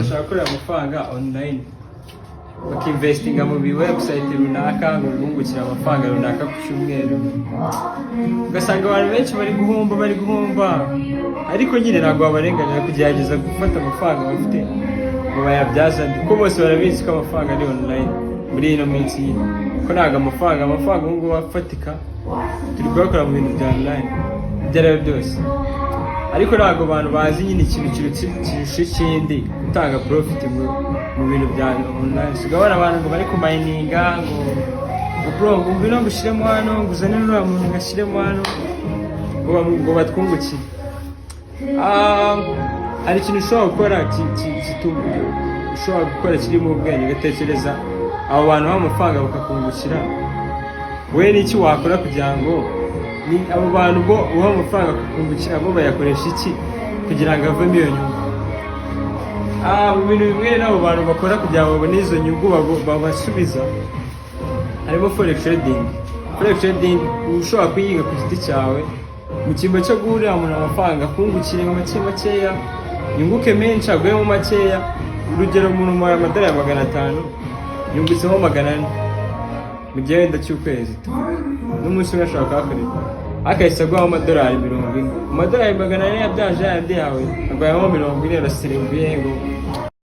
bashaka gukorera amafaranga online, bakinvestinga mu bi website runaka ngo bibungukire amafaranga runaka ku cyumweru. Ugasanga abantu benshi bari guhomba, bari guhomba, ariko nyine ntabwo babarenganya kugerageza gufata amafaranga bafite ngo bayabyaze andi, kuko bose barabizi ko amafaranga ari online muri ino minsi nyine, ko ntabwo amafaranga ubu ngubu afatika turi kuyakora mu bintu bya online, ibyo ari byo byose. Ariko ntabwo abantu bazi nyine ikintu kirusha ikindi gutanga profit mu bintu bya online. Usigaye abantu ngo bari kumayininga, ngo bro, ngo ngwino ngushyiremo hano, ngo uzane n'uriya muntu ngo ashyiremo hano, ngo batwungukire. Hari ikintu ushobora gukora ushobora gukora kirimo ubwenge, ugatekereza abo bantu b'amafaranga bakakungukira. Wowe n'iki wakora kugira ngo ni abo bantu bo uha amafaranga bakakungukira, bo bayakoresha iki kugira ngo avemo iyo nyungu? Mu bintu bimwe n'abo bantu bakora kugira ngo babone izo nyungu babasubiza harimo forex trading. Forex trading ushobora kuyiga ku giti cyawe, mu cyimbo cyo guhurira umuntu amafaranga akungukire mu make makeya, yunguke menshi aguyemo makeya. Urugero, umuntu umuhaye amadolari 500, yungutsemo 400 mu gihe wenda cy'ukwezi n'umunsi umwe ashobora kuhakorera, akahise aguhaho amadolari 40. Amadolari 400 yabyaje yandi yawe, aguhamo 40, uraserebuye ngo